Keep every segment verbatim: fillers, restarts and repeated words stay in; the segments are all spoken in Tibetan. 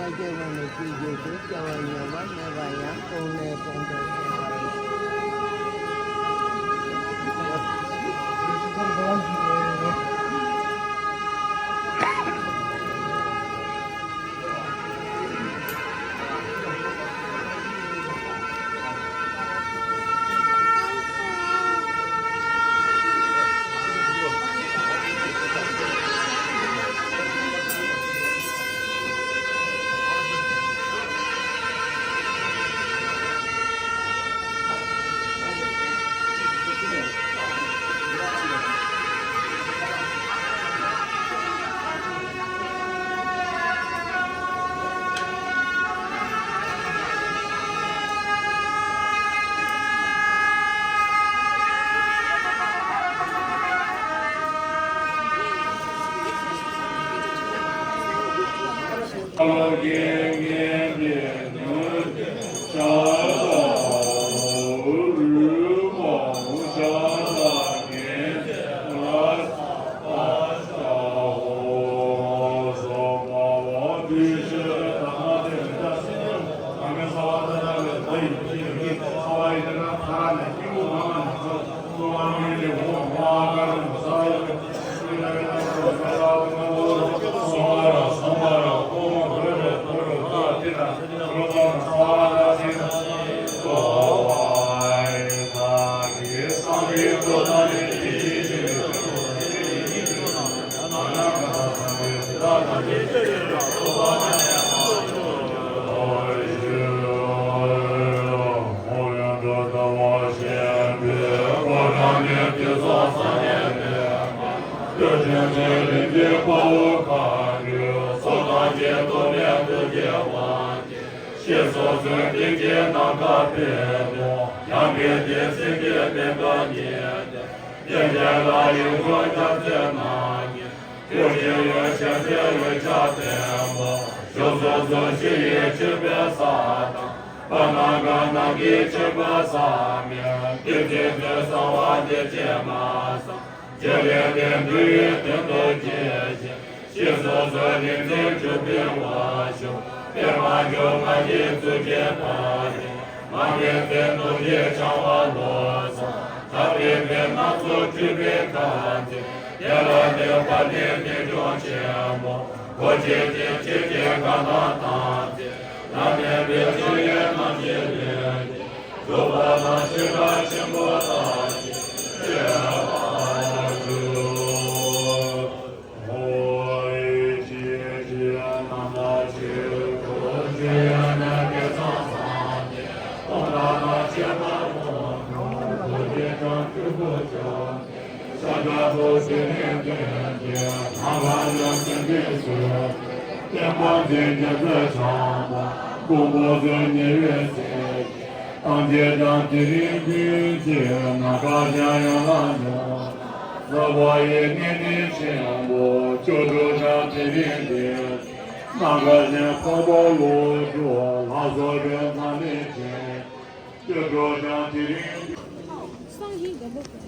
སྐྱེ་བ་ནས་སྐྱེ་རྒྱུ་དེ་སྐྱེ་བ་ཉམས་པ་མེད་པ་ཡང་གོང་ནས་གོང་དུ་སོང་བ་རེད། ཞེས་སོགས་གསོལ་ཏིང་ངེ་ནམ་མཁའ་ཕེབས་སྟོན། ཡང་དགེ་ལྡན་སེང་གེ་པད་དཀར་ཉིད་དེ། བསྟན་པའི་ལྷ་ཡི་འོད་ཀྱང་རྩེ་ན་ཉིད། ཐུགས་རྗེའི་འོད་ཞལ་ཟེར་འོད་ཆགས་ལྡན་པ། བཞུགས་སུ་གསོལ་ཞི་ཡི་མཆོད་པའི་ས་དང་། བར་སྣང་གང་ན་གི་མཆོད་པ་ཟག་མེད། ཏིང་འཛིན་ཏེ་གསང་བ་བདེ་ཆེན་མ་གསང་། རྗེ་ལས་འདས་འདུལ་བའི་དོན་དུ་སྐྱེས་ཤིང་། ཞེས་སོགས་གསོལ་ཏིང་འཛིན་འཇུག་པའི་དབང་ཕྱུག་པདྨ་འབྱུང་གནས་ཀྱི་གཙུག་གི་ཕ་རོལ། མ་སྐྱེས་ཚེ་རྡོ་རྗེ་འཆང་དབང་བློ་བཟང་། ཐར་པའི་ཕན་སྣ་ཚོགས་སྤྲུལ་པའི་ཁ་འཛིན། དེ་ལ་གནས་པ་ནི་རྟེན་འབྱུང་ཆེན་པོ། གོ་འབྱེད་ཅིང་འབྱེད་ཀྱི་ཁ་ནང་དམ་ཚིག་ལ་གནས་པའི་ཆོས་ཡོན་རྣམ་བཞི་ལྡན་ཏེ། རྫོགས་པ་དང་ཤེས་རབ་ཆེན་པོ་དག་གིས་བསྟན་པར་གྱུར། ཐམས་ཅད་ཀྱང་དེ་རིང་ཀུན་གྱི་ནམ་མཁའ་ཀྱང་ཡང་ལ་ཡོང་། ལྷག་པ་ཡི་གནས་རིན་ཆེན་པོ་བཅུ་དྲུག་ཀྱང་དེ་རིང་འདིར། ནམ་མཁའ་ནས་འཕགས་པ་ཀླུ་སྒྲུབ་ལ་སོགས་པའི་ཐ་སྙད་ཅན། བཅུ་དྲུག་ཀྱང་དེ་རིང་འདིར།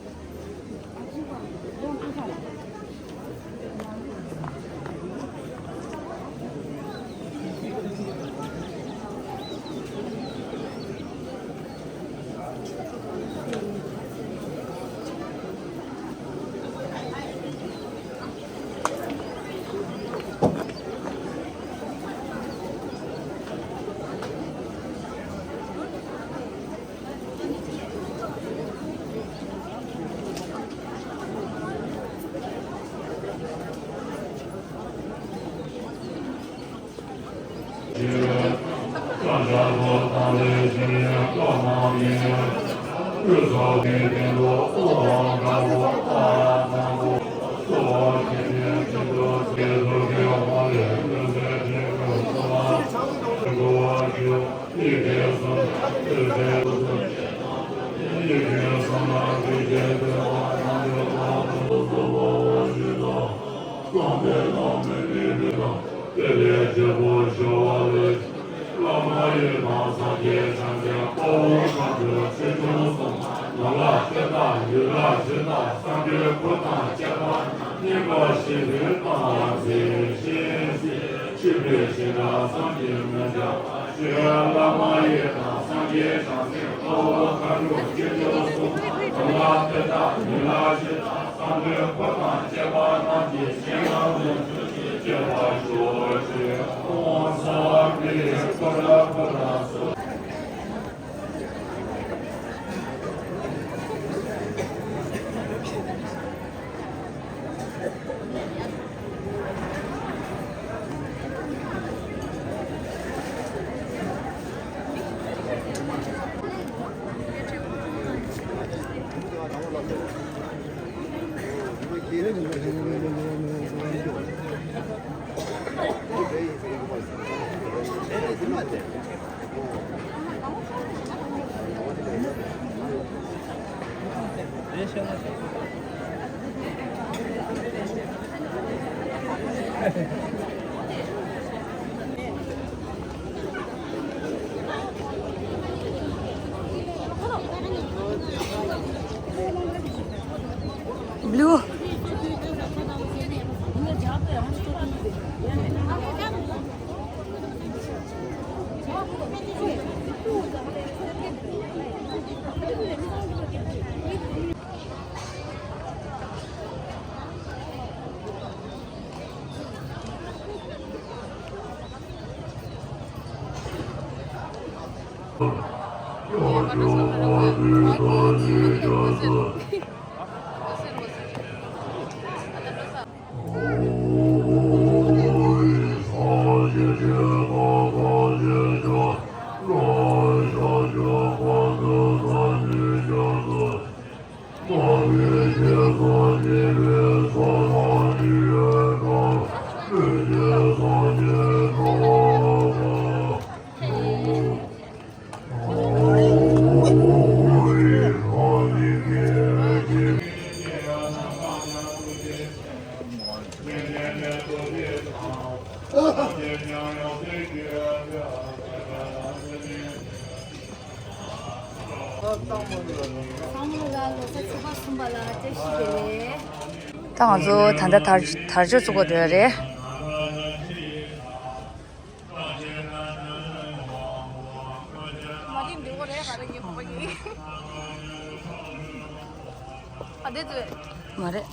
དེ་ལས་རྒྱལ་པོ་ཞི་བ་ལྷས། བླ་མ་ཡི་དམ་སངས་རྒྱས་བྱང་ཆུབ་དཔའ་བོ་ཁམས་ཀྱི་ཆེ་ཆུང་གསུམ། ནོར་ལྷ་གཏེར་བདག་ཡུལ་ལྷ་གཞི་བདག་སངས་རྒྱས་གུར་དང་བཅས་པ་རྣམས་བསྙེན་པར་ཞུས་པའི་རྟགས་མཛད་ཅིང་། ཆེ་བའི་ཞིང་རལ་སངས་རྒྱས་མི་འདྲ་བ་ཞིག་བླ་མ་ཡི་དམ་སངས་རྒྱས་བྱང་སེམས་དཔའ་བོ་མཁའ་འགྲོ་ཆོས་སྐྱོང་གསུམ་དང་ལ་དེ་དག་མི་ལ་ཞི་དང་བསམ་དོན་འཁོར་དང་བཅས་པ་རྣམས་ཀྱི་སྤྱན་སྔར་འཛོམས་ཚུལ་གྱིས་སྤྱད་པར་ཞུ་ཞེས་དབང་བསྐུར་ནས་འཁོར་ལ་འཁོར་དང་གསོལ། Blue. ད་ང་ཚོ་ད་ལྟ་དར་དར་ལྕོག་བཙུགས་པར་འགྲོ་ཡ་རེད། མ་རེད།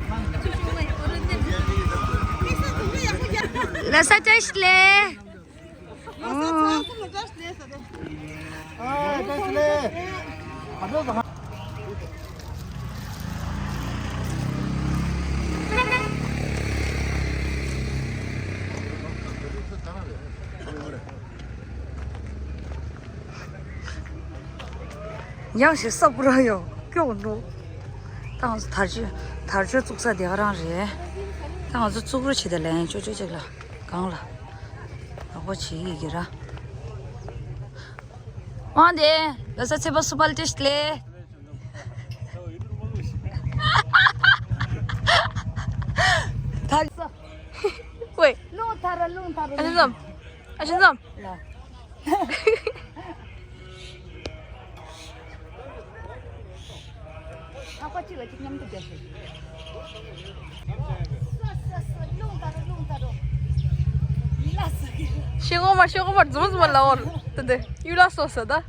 ལ་ས་བཀྲ་ཤིས་བདེ་ལེགས། ཨ། ཡང་ཞིག་ས་པུ་ར་ཡོ་སྐྱོ་འགྲོ། ད་ང་ཚོ་དར་ལྕོག་དར་ལྕོག་བཙུགས་ས་དེ་ག་རང་རེད། ད་ང་ཚོ་བཙུགས་རོགས་བྱེད་དེ་ལན་ཅོ་ཅོ་ཅིག་ལ་གང་ལ་ལག་པ་བྱེད་ཡི་གི་ར། དབང་ལྡན་ལོ་གསར་ཚེས་པ་གསུམ་པ་ལ་བཀྲ་ཤིས་བདེ་ལེགས། ད་ཝེ། རླུང་ཐར་རླུང་ཐར། ཨ་ཤི་འཛོམས། ཨ་ཤི་འཛོམས། ལ། ལྷག་པ་གཅིག་ལ་གཅིག་མཉམ་དུ་རྒྱབ་ཤིག་ཤེས་གོ་མ་ཤེས་གོ་མ་འཛོམས་འཛོམས་ལ་འོར་ཏེ་ཏེ་ཡུལ་ལ་སོ་སོ་ད།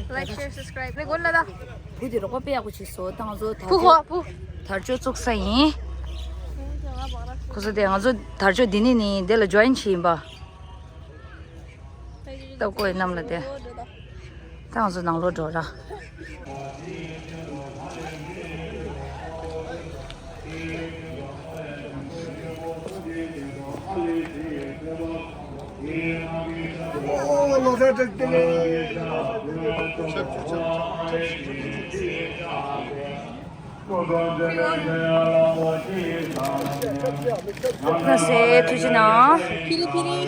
Like, share, subscribe. ནི་གོན་ལ་ད། བུ་དེ་རོགས་པ་དཔེ་ཡག་པོ་བྱས་སོང་། ད་ང་ཚོ་དར་བུ་ལྕོག་ཧོ་བུ། དར་ལྕོག་བཙུགས་ས་ཡིན། ཁོ་ཚོ་དེ་ང་ཚོ་དར་ལྕོག་འདི་ནས་ནི་དེ་ལ་ཇོ་ཡིན་བྱས་ཡིན་པ། ལྟ་བུ་ཡིན་ནམ་ལ་དེ། ད་ང་ཚོ་ནང་ལོགས་འགྲོ་ར། ལགས་སོ། ཐུགས་རྗེ་གནང་། ཕི་རི་ཕི་རི།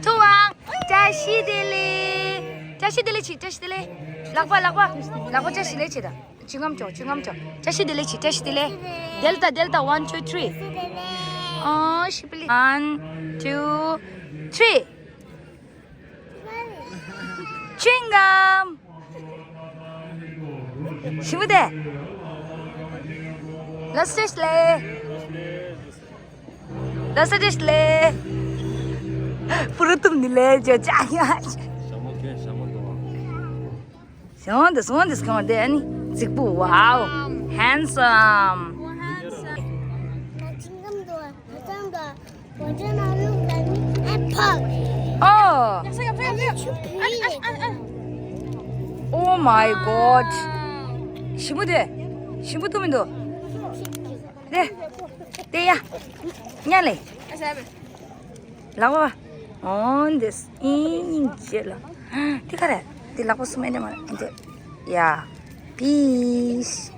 ཐུབ་དབང་། བཀྲ་ཤིས་བདེ་ལེགས། བཀྲ་ཤིས་བདེ་ལེགས་བྱེད། བཀྲ་ཤིས་བདེ་ལེགས། ལག་པ་ལག་པ་ལག་པ་བཀྲ་ཤིས་བདེ་ལེགས་བྱེད་ད། ཅི་ངམ་ཅོག་ཅི་ངམ་ཅོག་བཀྲ་ཤིས་བདེ་ལེགས་བྱེད། བཀྲ་ཤིས་བདེ་ལེགས། Delta Delta, one two three. Oh, she please. One, two, three. Chewing gum. ཞི་མོ་དེ། ལགས་སོ་ལེ། ལགས་སོ་ལེ། ཕུ་རུ་ཏུམ་ནི་ལེ་ཇོ་ཅ་ཡ། ཞྭ་མོ་ཁྱོད་ཞྭ་མོ་འདུག་ཞྭ་མོ་འདི་སོང་འདི་སྐང་དེ་ཨ་ནི་རྫིག་པོ། Wow, handsome. Oh. Oh my God. ཞིམ་པོ་དེ། ཞིམ་པོ་ཐུབ་མི་འདུག་དེ། དེ་ཡ། ཉ་ལེ། ལག་པ། འོ་འདི་སྙིང་རྗེ་ལ། དེ་ག་རེ། དེ་ལག་པ་སུ་མེད་དེ་མ་རེད་དེ། ཡ། Peace.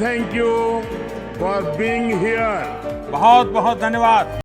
Thank you for being here. बहुत बहुत धन्यवाद।